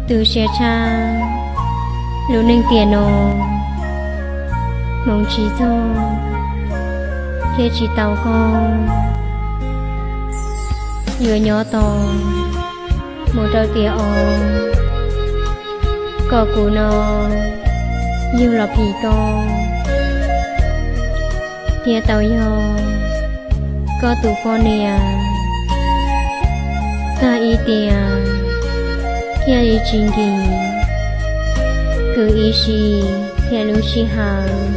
Tu siab tshaj, lub neej tiam no hmoov tsis txog thiab tsis tau koj, yuav nyob tos mus rau tiam os. Kom kuv no yug los phim koj thiab tau yog koj tus poj niam. Tag ib tiam thiaj li tsis nkim, kwv ib sim thiab lub sij hawm.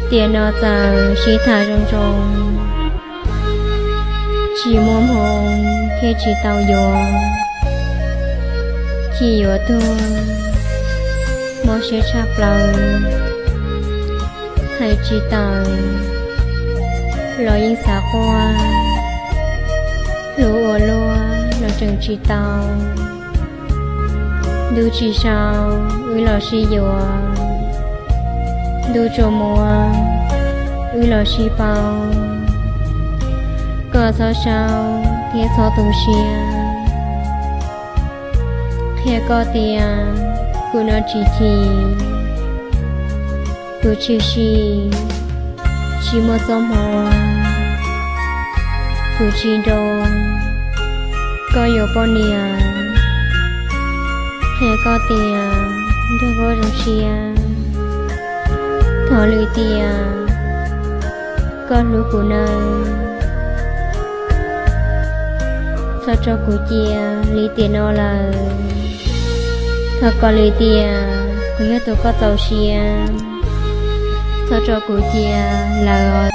Tiam no txawm sib tham zoo zoo, tsis muaj hmoo thiab tsis tau yuav, cia yuav tuag, mob siab tshaj plaws. Hais tsis tawm los yeej xav quaj, hlub ua luaj los tseem tsis tau. Ntuj tsis sau wb los sib yuav, ntuj tsuas muab wb los sib pauv. Koj txhob saub thiab txhob tu siab, qhia koj tias kuv no tsis chim, kuv tshwm sim tsis muaj txoj hmoo, kuv tsis nroo koj yuav poj niam. Qhia koj tias nrog koj zoo siab, thov lwm tiam koj hlub kuv nawb. Txhob tso kuv cia li tiam no lawm, thov kom lwm tiam kuv yog tus koj txaus siab. Txhob tso kuv cia lawm os.